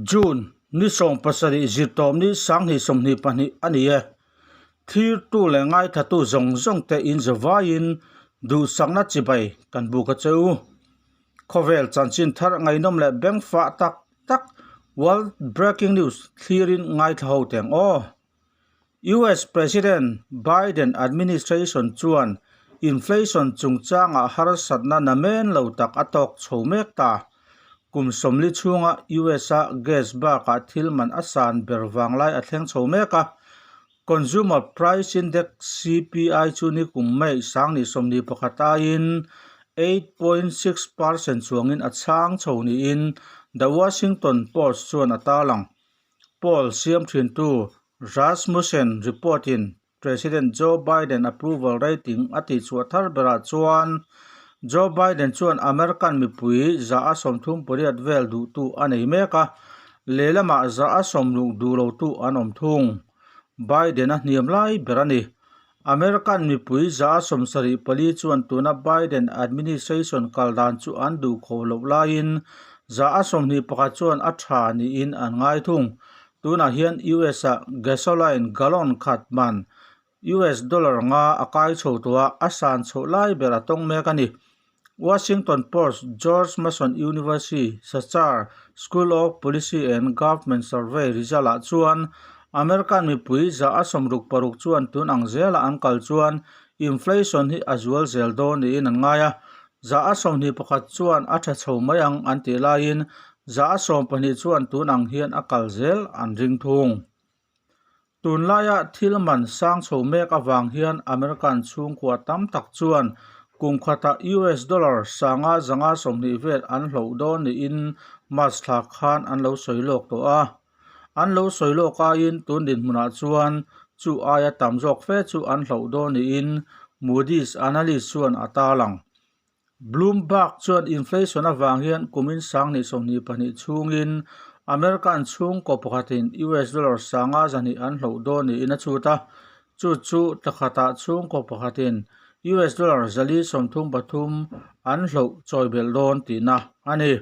June ni 17 zirtawpni 2022 a ni e. Thirtu leh ngaithatu zawng zawng te in zavaiin duhsakna chibai kan buk a che u. Khawvel chanchin thar ngaihnawm leh bengfah tak tak World Breaking News thlirin ngaithla ho teng aw. US President Biden administration chuan inflation chungchangah harsatna namen lo tak a tawk chho mek ta. Kum 40 chhunga US-a gas bakah thil man a san ber vanglai a thleng chho mek a. Consumer Price Index, CPI, chu nikum May 2021 aiin 8.6 percent chuangin a chhang chho niin The Washington Post chuan a tarlang. Poll siam thintu Rasmussen report-in President Joe Biden approval rating a tihchhuah thar berah chuan Joe Biden chuan American mipui 38% vel duhtu a nei mek a, lehlamah 60 duh lotu an awm thung. Biden a hniam lai ber a ni. American mipui 74% chuan tuna Biden administration kal dan chu an duh khawh loh laiin 21% chuan a tha niin an ngai thung. Tunah hian US-ah gasoline gallon khat man US dollar nga a kai chho tawh a, a san chhoh lai ber a tawng mek a ni. Washington Post, George Mason University Sachar School of Policy and Government Survey result-ah chuan American mipui 66% chuan tun ang zela an kal chuan inflation hi a zual zel dawn niin an ngai a, 21% chuan a tha chho mai ang an tih laiin 12% chuan tun ang hian a kal zel an ring thung. Tunlaia thil man sang chho mek avang hian American chhungkua tam tak chuan kum khatah US dollar 5520 vel an hloh dawn niin March thla khan an lo sawi lawk tawh a. An lo sawi lawk aiin tun dinhmunah chuan chu aia tam zawk fe chu an hloh dawn niin Moody's analyst chuan a tarlang. Bloomberg chuan inflation avang hian kumin 2022 chhungin American chhungkaw pakhatin US dollar 5,100 an hloh dawn niin a chhut a, chu chu thlakhatah chhungkaw pakhatin US dollar 433 an hloh chawi belh dawn tihna a ni.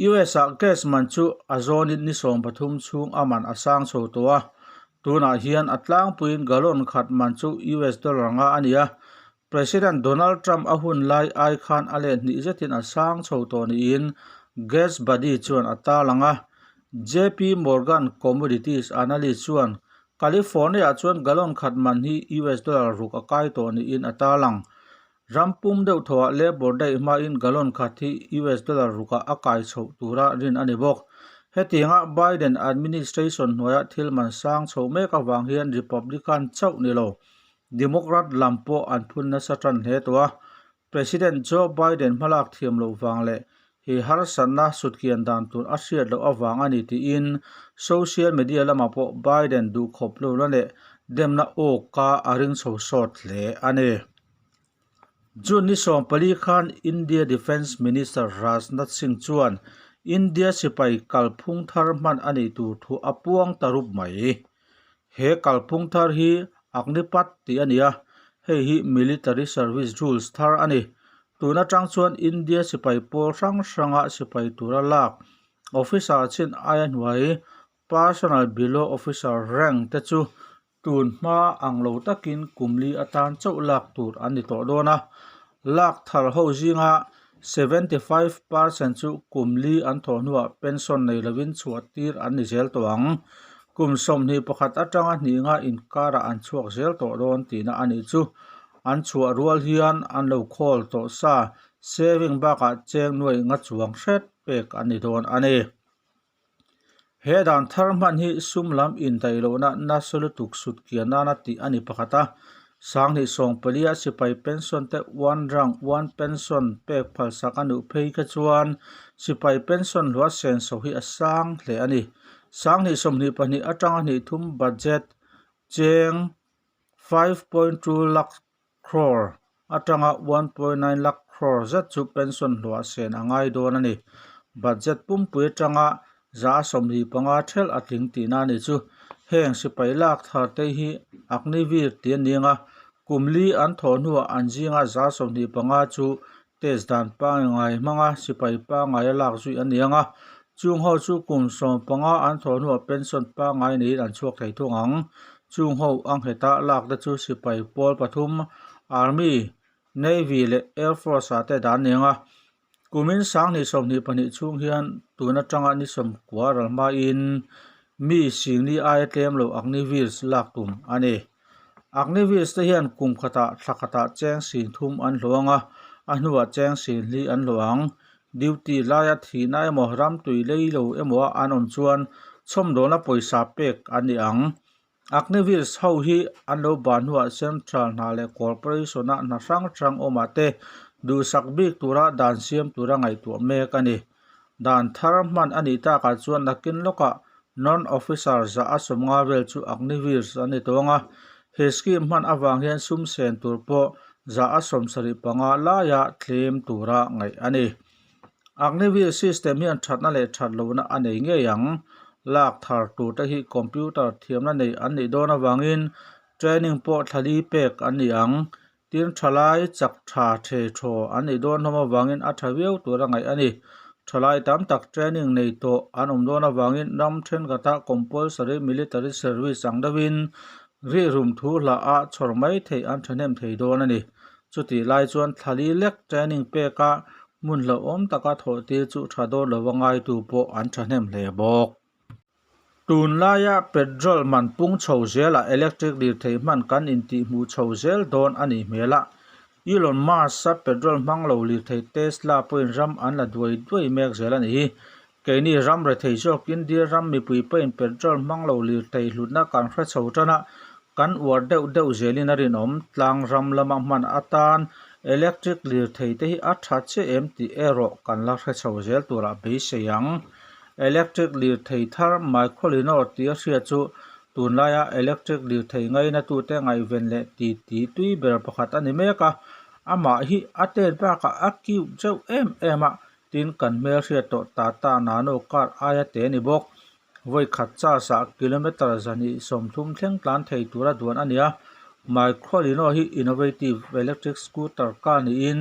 US-ah gas man chu a zawnin ni 13 chhung a man a sang chho tawh a, tunah hian a tlangpuiin gallon khat man chu US dollar nga a ni a, President Donald Trump a hun lai ai khan a let hnih zetin a sang chho tawh niin Gas Buddy chuan a tarlang a. JP Morgan Commodities analyst chuan California-ah chuan gallon khat man hi US dollar ruk a kai tawh niin a tarlang. Ram pum deuh thawhah Labor Day hmain gallon khat hi US dollar rukah a kai chhoh tura rin a ni bawk. Hetianga Biden administration hnuaia thil man sang chho mek avang hian Republican chauh ni lo. Democrat lam pawh an phun nasa tan hle tawh a, President Joe Biden hmalak thiam loh vang leh he harsatna sutkian dan tur a hriat loh avang a ni tiin social media lamah pawh Biden duhkhawp lohna leh demna awka a ring chho sawt hle a ni. June ni 14 khan India Defence Minister Rajnath Singh chuan India sipai kalphung thar hman a nih tur thu a puang ta rup mai. He kalphung thar hi Agnipath tih a ni a, hei hi Military Service Rules thar a ni. Tun atang chuan India sipai pawl hrang hranga sipai tura lak officer chin aia hnuai Personal Below Officer rank te chu tun hma ang lo takin kum li atan chauh lak tur an ni tawh dawn a. Lak thar ho zinga 75% chu kum li an thawh hnuah pension nei lovin chhuah tir an ni zel tawh ang. Kum 21 atanga hnih nga inkarah an chhuak zel tawh dawn tihna a nih chu. An chhuah rual hian an lo khawl tawh sa saving bakah cheng nuai nga chuang hret pek an ni dawn a ni. He dan thar hman hi sum lam indaih lohna nasa lutuk sut kian nana tih a ni pakhat a. 2014-a sipai pension te one rank one pension pek phalsak a nuh phei kha chuan sipai pension hlua senso hi a sang hle a ni. 2022 atanga hnih thum budget cheng 5.2 lakh crore atanga 1.9 lakh crore zet chu pension hluah sen a ngai dawn a ni. Budget pumpui atanga 25% thelh a tling tihna a ni chu. Heng sipai lak thar te hi Agniveer tih a ni anga kum li an thawh hnuah an zinga 25% chu test dan pangngai hmanga sipai pangngai a lak zui a ni anga. Chung ho chu kum 15 an thawh hnuah pension pangngai neiin an chhuak thei thung ang. Chung ho a ngheta lak te chu sipai pawl pathum, Army, Navy leh Air Force ah te dan eng a. Kumin 2022 chhung hian tun atanga ni 90 ral hmain mi singli aia tlem lo Agniveers lak tum a ni. Agniveers te hian kum khatah thla khatah cheng sing thum an hlawh ang a, a hnuah cheng sing hli an hlawh ang. Duty laia thihna emaw ram tui lei lo emaw a an awm chuan chhawmdawlna pawisa pek an ni ang. Agniveers ho hi an lo ban hnuah Central hna leh Corporation-a hna hrang hrang awmah te duhsak bik tura dan siam tura ngaihtuah mek a ni. Dan thar hman a nih takah chuan nakin lawkah non-officer zah a 50 vel chu Agniveers an ni tawng a, he scheme hman avang hian sum sen tur pawh 75% laia tlem tura ngaih a ni. Agniveer system hian thatna leh that lohna a nei ngei ang. Lak thar tur te hi computer thiamna nei an nih dawn avangin training pawh thla li pek an ni ang. Tin, thalai chak tha the thaw an nih dawn hlawm avangin a tha viau tura ngaih a ni. Thalai tam tak training nei tawh an awm dawn avangin ram thenkhatah compulsory military service ang deuhin rihrum thu hlah a chhawr mai theih an thahnem thei dawn a ni. Chutih lai chuan thla li lek training peka hmun hlauhawm taka thawh tir chu tha dawn lova ngaitu pawh an thahnem hle bawk. Tunlaia petrol man pung chho zelah electric lirthei hman kan intihhmuh chho zel dawn a nih hmel a. Elon Musk-a petrol hmang lo lirthei Tesla pawhin ram an la duai duai mek zel a ni hi. Keini ram rethei zawk India ram mipui pawhin petrol hmang lo lirthei hlutna kan hre chho tan a, kan uar deuh deuh zelin a rinawm. Tlang ram lama hman atan electric lirthei te hi a tha chiah em tih erawh kan la hre chho zel turah beisei ang. Electric lirthei thar Microlino tia hria chu tunlaia electric lirthei ngainatute ngaihven leh titi tui ber pakhat a ni mek a, amah hi a tet bakah a cute zeuh em em a, tin kan hmelhriat tawh Tata Nano car aia te a ni bawk. Vawi khat charge ah kilometre 230 thleng tlan thei tura duan a ni a, Microlino hi innovative electric scooter car niin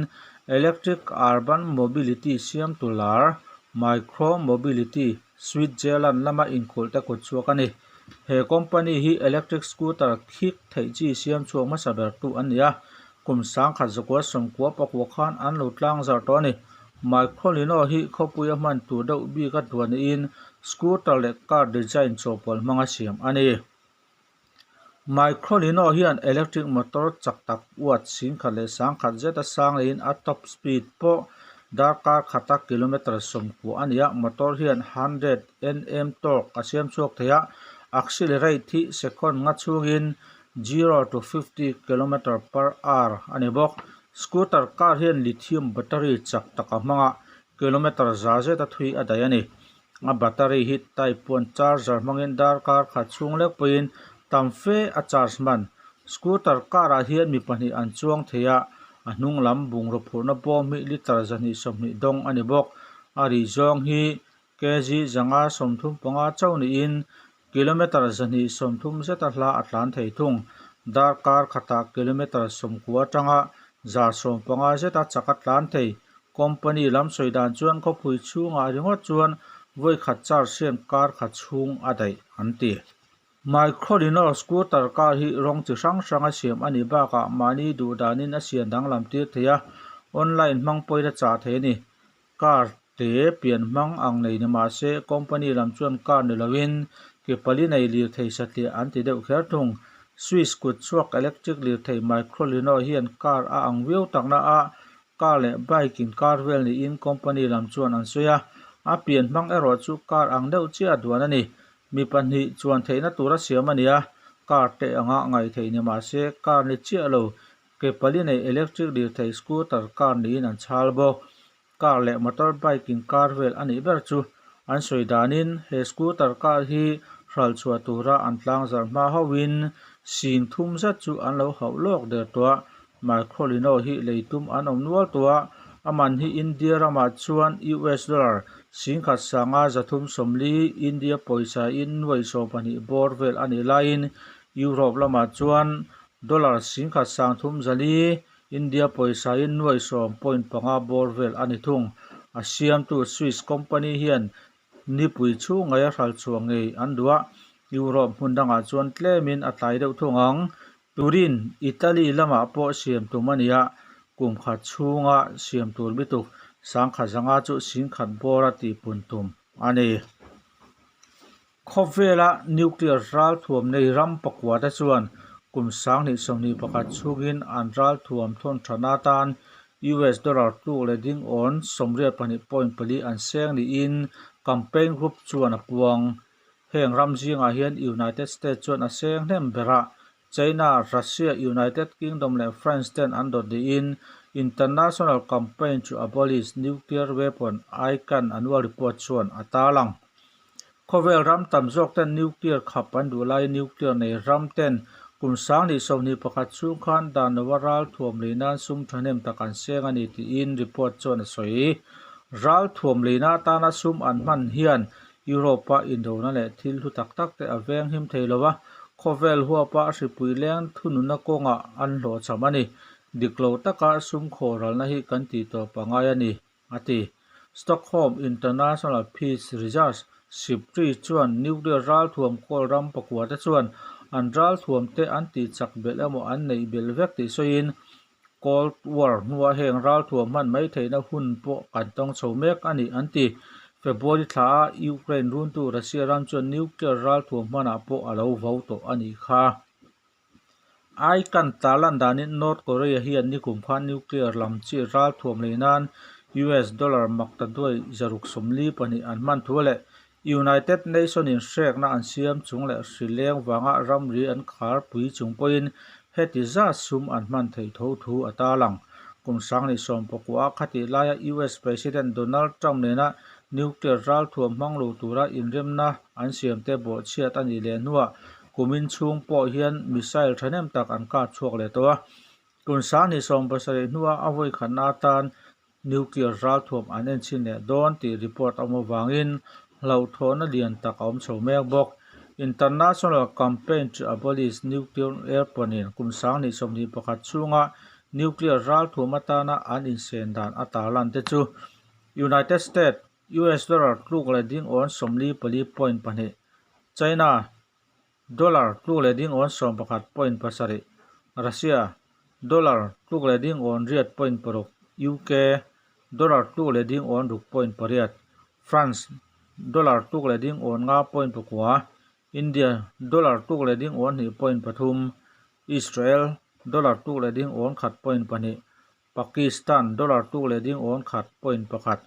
electric urban mobility siamtu lar Micro Mobility, Switzerland lama inkhulhte kut chhuak a ni. He company hi electric scooter khik theih chi siam chhuak hmasa bertu an ni a, kum 1994 khan an lo tlang zarh tawh a ni. Microlino hi khawpuia hman tur deuh bik a duan niin scooter leh car design chawhpawlh hmanga siam a ni. Microlino hian electric motor chak tak watt 10,100 zeta sang leiin a top speed pawh darkar khata kilometre 90 a ni a, motor hian 100 Nm torque a siam chhuak thei a, accelerate hi second nga chhungin zero to 50 kilometre per hour a ni bawk. Scooter car hian lithium battery chak tak a hmang a, kilometre 100 zeta thui a daih a ni. A battery hi type one charger hmangin darkar khat chhung lek pawhin tam fe a charge hman. Scooter car ah hian mi pahnih an chuang thei a, a hnung lam bungraw phurhna bawm hi litre 220 dawng a ni bawk. A rih zawng hi kg 535 chauh niin kilometre 230 zeta hla a tlan thei thung. Darkar khatah kilometre 90 atanga 150 zeta chak a tlan thei. Company lam sawi dan chuan khawpui chhungah ringawt chuan vawi khat charge hian kar khat chhung a daih an ti. Microlino scooter car hi rawng chi hrang hrang a siam a nih bakah mahni duh danin a siam danglam tir thei a, online hmang pawhin a chah thei a ni. Car te pian hmang ang nei ni mah se company lam chuan car ni loin ke pali nei lirthei satliah an ti deuh kher thung. Swiss kut chhuak electric lirthei Microlino hian car a ang viau takna a Car leh bike in car vel niin company lam chuan an sawi a, a pian hmang erawh chu car ang deuh chiah a duan a ni. Mi pahnih chuan theihna tura siam a ni a, car te anga ngaih theih ni mah se car ni chiah lo, ke pali nei electric lirthei scooter car niin an chhal bawk. Car leh motor bike in car vel a nih ber chu an sawi danin he scooter car hi hralh chhuah tura an tlangzarh hma hoin 30,000 zet chu an lo hauh lawk der tawh a, Microlino hi lei tum an awm nual tawh a, a man hi India ramah chuan US dollar 15,340, India pawisa in nuai 12 bawr vel a nih laiin Europe lamah chuan dollar 13,400, India pawisa in nuai 10.5 bawr vel a ni thung. A siamtu Swiss company hian. Nipui chhung ngaia hral chhuah ngei an duh a, Europe hmun dangah chuan tlemin a tlai deuh thung ang. Turin, Italy lamah pawh siam tum a ni a, kum khat chhunga siam tur bituk sangkhat zanga chu singkhat bawra tihpun tum a ni. Khawvela nuclear ralthuam nei ram pakua te chuan kum 2021 chhungin an ralthuam thawn thatna atan US dollar tluk leh ding awn 82.4 an seng niin campaign group chuan a puang. Heng ram zingah hian United States chuan a seng hnem ber a, China, Russia, United Kingdom leh France ten an dawt niin International Campaign to Abolish Nuclear Weapon, ICAN, annual report chuan a tarlang. Khawvel ram tam zawk ten nuclear khap an duh laiin nuclear nei ram ten kum 2021 chhung khan dan lova ral thuam lei nan sum thahnem tak an seng a ni tiin report chuan a sawi. Ral thuam leina atana sum an hman hian Europe-a indona leh thil hlu tak tak te a veng him thei lo a, khawvel huapa hripui leng thununna kawngah an hlawhchham a ni. Dik lo taka sum khawhralna hi kan tih tawp a ngai a ni, a ti. Stockholm International Peace Research, SIPRI, chuan nuclear ralthuam kawl ram pakua te chuan an ralthuam te an tihchak belh emaw an neih belh vek tih sawiin, Cold War hnua heng ralthuam hman mai theihna hun pawh kan tawng chho mek a ni, an ti. February thla a Ukraine runtu Russia ram chuan nuclear ralthuam hmanah pawh a lo vo tawh a nih kha. ICAN tarlan danin North Korea hian nikum khan nuclear lam chi ralthuam lei nan US dollar makta duai 642 an hman thu leh United Nation in hrekna an siam chung leh hri leng vanga ramri an khar pui chung pawhin heti zat sum an hman theih tho thu a tarlang. Kum 2019 a khatih laia US President Donald Trump nena nuclear ralthuam hmang lo tura inremna an siamte bawhchhiat a nih leh hnuah kumin chhung pawh hian missile thahnem tak an kap chhuak leh tawh a. Kum 2070 hnuah a vawi khatna atan Nuclear ralthuam an enchhin leh dawn tih report a awm avangin hlauhthawhna lian tak a awm chho mek bawk. International Campaign to Abolish Nuclear Weapon-in kum 2021 chhunga nuclear ralthuam atana an insen dan a tarlan te chu United States, US dollar tluk leh ding awn 44.2, China, Dollar tluk leh ding awn 11.7, Russia, Dollar tluk leh ding awn 8.6, UK, Dollar tluk leh ding awn 6.8, France, Dollar tluk leh ding awn 5.9, India, Dollar tluk leh ding awn 2.3, Israel, Dollar tluk leh ding awn 1.2, Pakistan, Dollar tluk leh ding awn 1.1,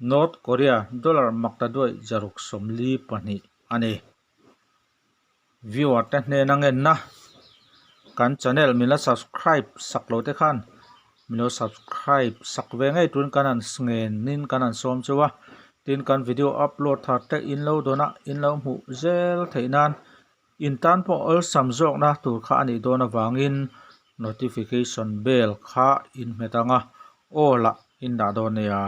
North Korea, Dollar makta duai 642 a ni. Viewer te hnena ngenna kan channel min la subscribe sak lo te khan min lo subscribe sak ve ngei turin kan han ngenin kan han sawm cheu a tin kan video upload thar te in lo dawn a in lo hmuh zel theih nan in tan pawh awlsam zawkna tur kha a nih dawn avangin notification bell kha in hmet ang a aw lah in dah dawn nia.